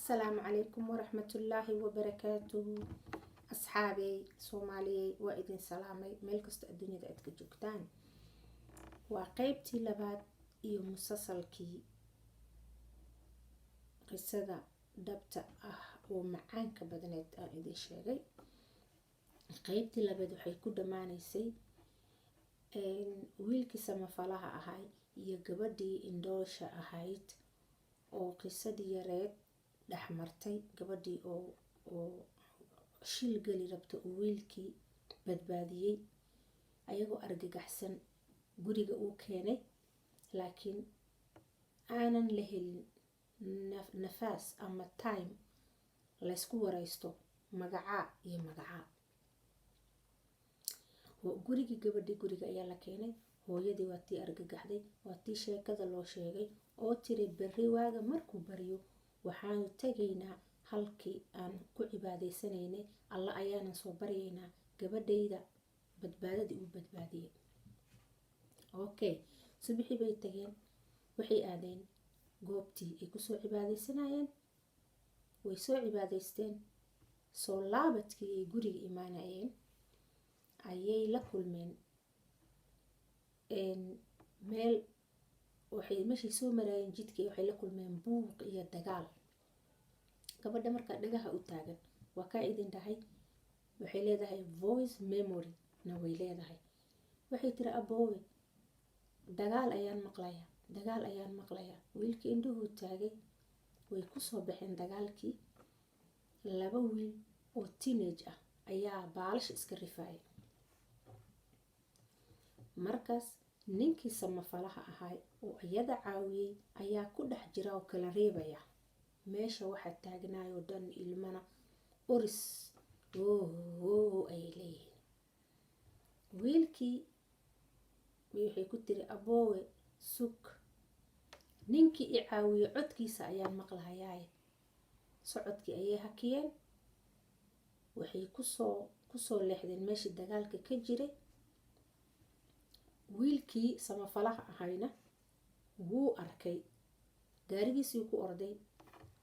Asalaamu calaykum waraxmatullaahi wabarakaatuhu. Asxaabey Soomaaliyey, waa idin salaamay meel kasta adduunyada aad ka joogtaan. Waa qeybtii labaad iyo musalsalkii qisada dhabta ah oo macaanka badneed aan idin sheegay. Qeybtii labaad waxay ku dhamaaneysay wiilkii samafalaha ahay iyo gabadhii indhoosha ahayd oo qisadii yareed dhexmartay, gabadhii oo shil geli rabta uu wiilkii badbaadiyey, ayagoo argagaxsan guriga uu keenay, laakiin aanan la helin nafaas ama time laysku wareysto magacaa iyo magacaa. Gurigii gabadhii, guriga ayaa la keenay. Hooyadii waa tii argagaxday, waa tii sheekada loo sheegay oo tiri, "Berri waaga markuu baryo waxaanu tegaynaa halkii aan ku cibaadaysanaynay, Alla ayaanan soo baryaynaa gabadhayda badbaadadii uu badbaadiyey." Okay, subaxii bay tageen, waxay aadeen goobtii ay kusoo cibaadaysanayeen, way soo cibaadaysteen. Soo laabadkii ay guriga imaanayeen ayay la kulmeen meel, waxay meeshay soo maraayeen jidkii, waxay la kulmeen buuq iyo dagaal. Gabadha markaa dhagaha u taagan, waa kaa idin dhahay, waxay leedahay voice memory na way leedahay. Waxay tiri, "Aboowe, dagaal ayaan maqlayaa, dagaal ayaan maqlayaa." Wiilkii indhuhuu taagay, way kusoo baxeen dagaalkii. Laba wiil oo teenage ah ayaa baalasha iska rifaaya. Markaas ninkii samafalaha ahay oo iyada caawiyey ayaa ku dhex jira oo kala reebaya. Meesha waxaa taagnaayoo dhan ilmana oris oo ayay leeyihiin. Wiilkii waxay ku tiri, "Aboowe, sug, ninkii i caawiye codkiisa ayaan maqlahayaaye." Socodkii ayay hakiyeen, waxay kusoo leexdeen meeshii dagaalka ka jiray. Wiilkii samafalaha ahayna wuu arkay, gaarigiisii ku orday,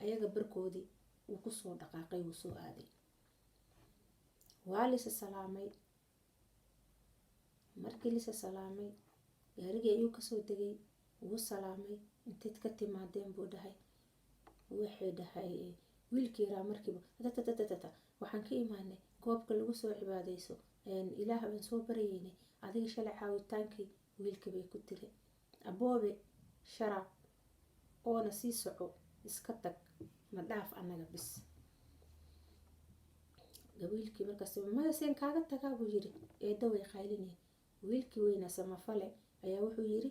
ayaga barkoodii wuu kusoo dhaqaaqay, wuu soo aaday. Waa lisa salaamay. Markii lisa salaamay, gaarigii ayuu kasoo degay, wuu salaamay. "Inteed ka timaadeen?" buu dhahay. Waxay dhahay wiilkii yaraa markiiba, "Tatatata, waxaan ka imaanay goobka lagu soo cibaadeyso, Ilaah baan soo baryeynay, adiga shalay caawitaankii." Wiilkii bay ku tiri, "Aboobe, sharaab oona sii soco, iska tag, na dhaaf annaga bis." Wiilkii markaas, "Maya, seen kaaga tagaa?" buu yiri. Eedda way qaylinay. Wiilkii weynaa samafale ayaa wuxuu yiri,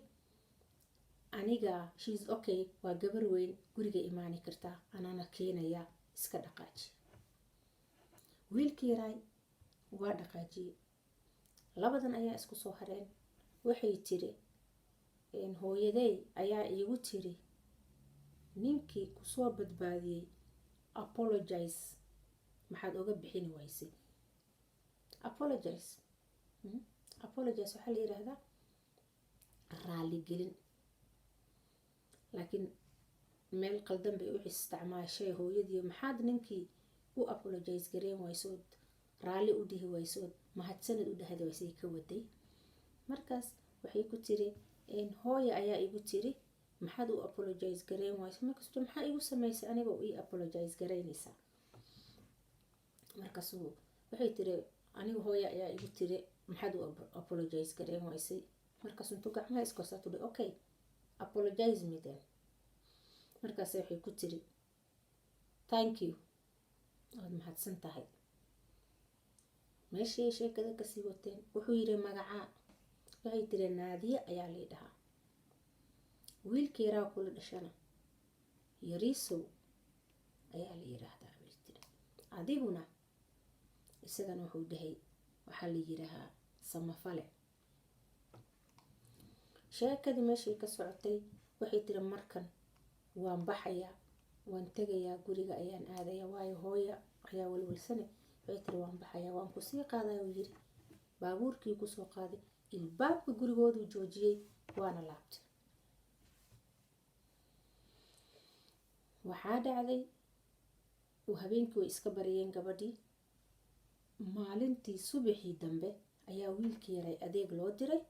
"Aniga, she's okay, waa gabar weyn, guriga imaani kartaa, anaana keenaya, iska dhaqaaji." Wiilkii yaraay waa dhaqaajiyey. Labadan ayaa isku soo hareen. Waxay tiri, "Hooyadey ayaa iigu tiri, ninkii kusoo badbaadiyey apologize maxaad oga bixini waysay?" Apologize, apologize waxaa la yiraahdaa raaligelin, laakiin meel qaldan bay u isticmaashay hooyadii. "Maxaad ninkii u apologize gareen waysood, raalli u dhihi waysood, mahadsanid u dhahda waysay?" ka waday. Markaas waxay ku tiri, "Hooya ayaa igu tiri, maxaad u apologize gareyn wayso?" Markaas, "Maxaa igu samaysay aniga ii apologize garaynaysaa?" Markaasuu, waxay tiri, "Aniga hooya ayaa igu tiri, maxaad u apologize gareyn waysay?" Markaas intuu gacmaha iskorsatu dhi, "Okay, apologize me then." Markaas waxay ku tiri, "Thank you, waad mahadsan tahay." Meeshii ay sheekada kasii wateen. Wuxuu yiri, "Magacaa?" Waxay tiri, "Naadiye ayaa lii dhahaa, wiilka yaraa kula dhashana Yariisow ayaa la yiraahdaa," bay tiri. "Adiguna?" Isagana wuxuu dhahay, "Waxaa la yirahaa Samafale." Sheekadii meeshay ka socotay. Waxay tiri, "Markan waan baxayaa, waan tegayaa, guriga ayaan aadayaa, waayo hooya ayaa walwalsane." Waxay tiri, "Waan baxayaa, waan kusii qaadaya," uu yiri. Baabuurkii kusoo qaaday, ilbaabka gurigooduu joojiyey, waana laabtay. Waxaa dhacday Uu habeenkii way iska baryeen gabadhii. Maalintii subaxii dambe ayaa wiilkii yaray adeeg loo diray.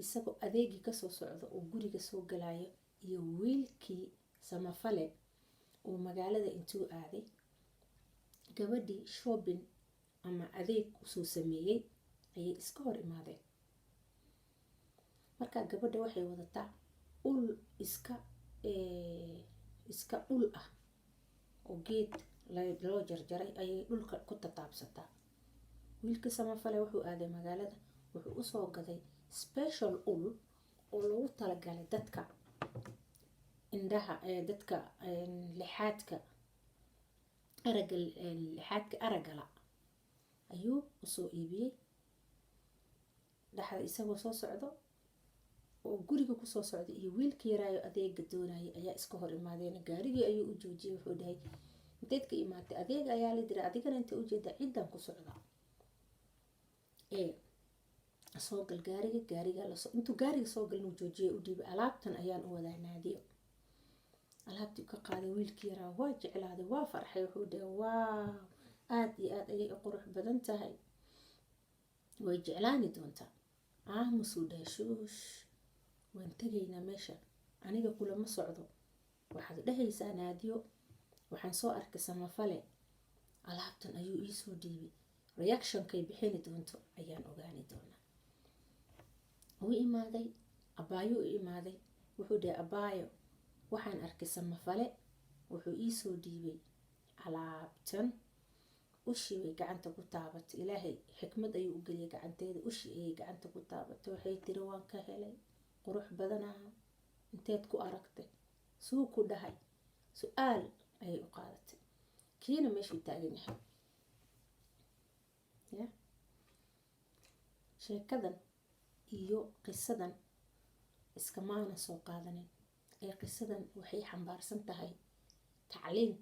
Isagoo adeegii kasoo socda oo guriga soo galayo iyo wiilkii Samafale uu magaalada intuu aaday gabadhii shopping ama adeeg usoo sameeyey ayay iska hor imaadeen. Markaa gabadha waxay wadataa ul iska ul ah oo geed loo jarjaray ayay dhulka ku tataabsataa. Wiilkii Samafale wuxuu aaday magaalada, wuxuu usoo gaday special ul oo loogu talagalay dadka indhaha, dadka lixaadka araga, lixaadka aragala ayuu usoo iibiyey. Dhexda isagoo soo socdo oo guriga kusoo socday iyo wiilkii yaraayo adeega doonayay ayaa iska hor imaadeen. Gaarigii ayuu u joojiyey. Wuxuu dhahay, "Inteed ka imaatay?" "Adeega ayaa la diray." "Adigana inta ujeeda?" "Ciddan ku socdaa ee soo gal gaariga." Gaariga lasoo intuu gaariga soo galin uu joojiyay, u dhiibay. "Alaabtan ayaan u wadaa Naadiyo." Alaabtii ka qaaday wiilkii yaraa, waa jeclaaday, waa farxay. Wuxuu dhahay, "Wow, aada iyo aada ayay u qurux badan tahay, way jeclaani doontaa." "Aamusuu," dhahay. "Shuush, waan tegaynaa meesha, aniga kulama socdo. Waxaad dhahaysaa, Naadiyo waxaan soo arkay Samafale, alaabtan ayuu iisoo dhiibay. Reactionkay bixini doonto ayaan ogaani doonaa." Wuu imaaday, abaayo u imaaday. Wuxuu dhahay, "Abaayo, waxaan arkay Samafale, wuxuu iisoo dhiibay alaabtan." Ushii bay gacanta ku taabatay. Ilaahay xikmad ayuu u geliyay gacanteeda. Ushii ayay gacanta ku taabatay. Waxay tiri, "Waan ka helay, qurux badanaha. Inteed ku aragtay? Suu ku dhahay?" Su-aal ayay u qaadatay. Kiina meeshuu taagan yahay ya. Sheekadan iyo qisadan iskamaana soo qaadanin ee qisadan waxay xambaarsan tahay tacliin,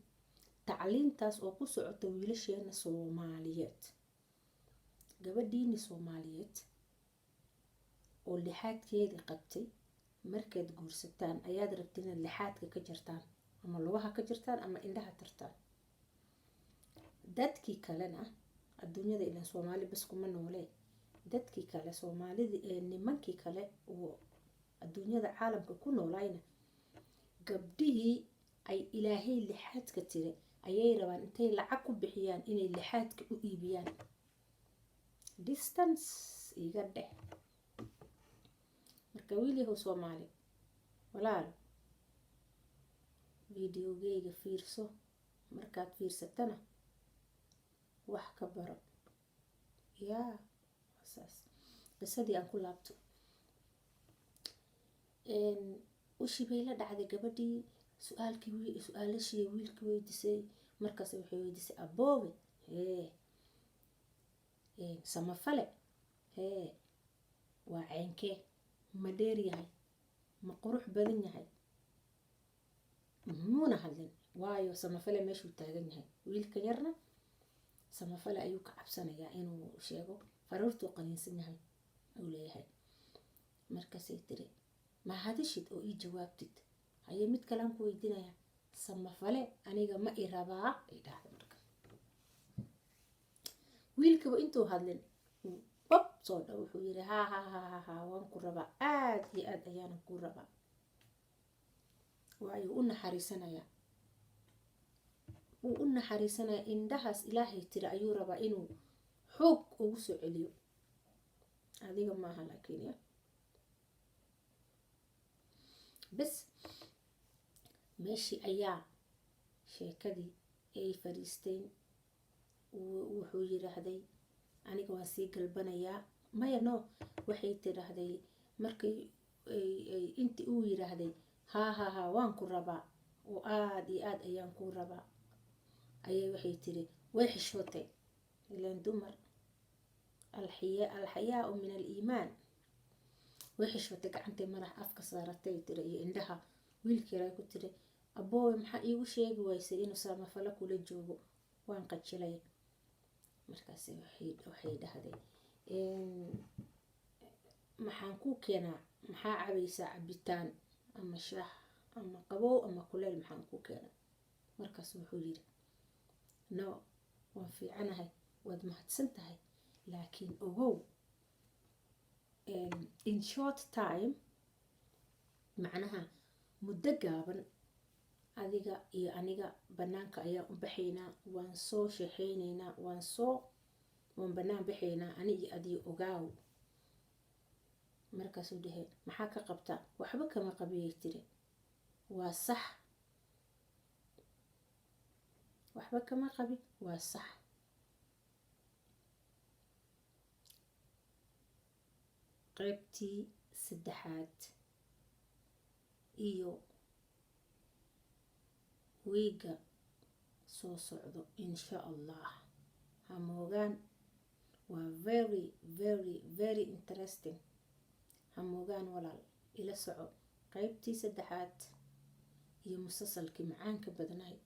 tacliintaas oo ku socota wiilasheena Soomaaliyeed. Gabadhiini Soomaaliyeed oo lixaadkeedii qabtay, markaad guursataan ayaad rabta inaad lixaadka ka jartaan ama lugaha ka jartaan ama indhaha tartaan. Dadkii kalena adduunyada ilan Soomaali bas kuma noolee, dadkii kale Soomaalida ee nimankii kale oo adduunyada caalamka ku noolayna, gabdhihii ay Ilaahay lixaadka tiri ayay rabaan intay lacag ku bixiyaan inay lixaadka u iibiyaan. Distance iga dheh. Marka wiil yahow Soomaali walaal, videogeyga fiirso. Markaad fiirsatana wax ka baro. Yaa saas qisadii aan ku laabto. Ushii bay la dhacday gabadhii. Su-aalkii, su-aalashii wiilkii weydiisay. Markaas waxay weydiisay, "Aboobe, hee, Samafale hee waa ceynkee? Ma dheer yahay? Ma qurux badan yahay?" Muuna hadlin, waayo Samafale meeshuu taagan yahay. Wiilka yarna Samafale ayuu ka cabsanayaa inuu sheego, faruurtuu qaniinsan yahay uu leeyahay. Markaasay tiri, "Ma hadishid oo ii jawaabtid? Haye, mid kalean ku weydiinaya. Samafale aniga ma i rabaa?" ay dhahday. Marka wiilkaba intuu hadlin bob soo dha wuxuu yiri, "Ha ha ha ha ha, waan ku rabaa, aad iyo aad ayaanan ku rabaa." Waayo u naxariisanayaa, wuu u naxariisanayaa. Indhahaas Ilaahay tiri ayuu rabaa inuu xoog ugu soo celiyo. Adiga maaha laakiin ya bes. Meeshii ayaa sheekadii ay fadhiisteen. Wuxuu yiraahday, "Aniga waan sii galbanayaa." Maya, no, waxay tiraahday markay intii uu yiraahday, "Haa ha ha, waan ku rabaa oo aada iyo aada ayaan kuu rabaa," ayay waxay tiri, way xishootay. Ilaan dumar alxayaau min aliimaan. Way xishootay, gacantay madax afka saaratay tiri iyo indhaha. Wiilkii yaraa ku tiri, "Aboowe, maxaa iigu sheegi waysay inuu Samafalo kula joogo? Waan qajilay." Markaas waxay dhahday, "Maxaan kuu keenaa? Maxaa cabaysaa? Cabitaan ama shaah ama qabow ama kuleel, maxaan kuu keenaa?" Markaas wuxuu yiri No, waan fiicanahay, waad mahadsan tahay, laakiin ogow, in short time, macnaha muddo gaaban, adiga iyo aniga banaanka ayaan u baxaynaa, waan soo sheexeyneynaa, waan banaan baxaynaa ani iyo adiga, ogaaw. Markaasuu dhahay, "Maxaa ka qabtaa?" "Waxba kama qabiyay," tiri. "Waa sax, waxba kama qabi, waa sax." Qaybtii saddexaad iyo wiiga soo socdo, insha Allah, hamoogaan. Waa very, very, very interesting. Hamoogaan walaal, ila soco qaybtii saddexaad iyo musalsalkii macaanka badnaay.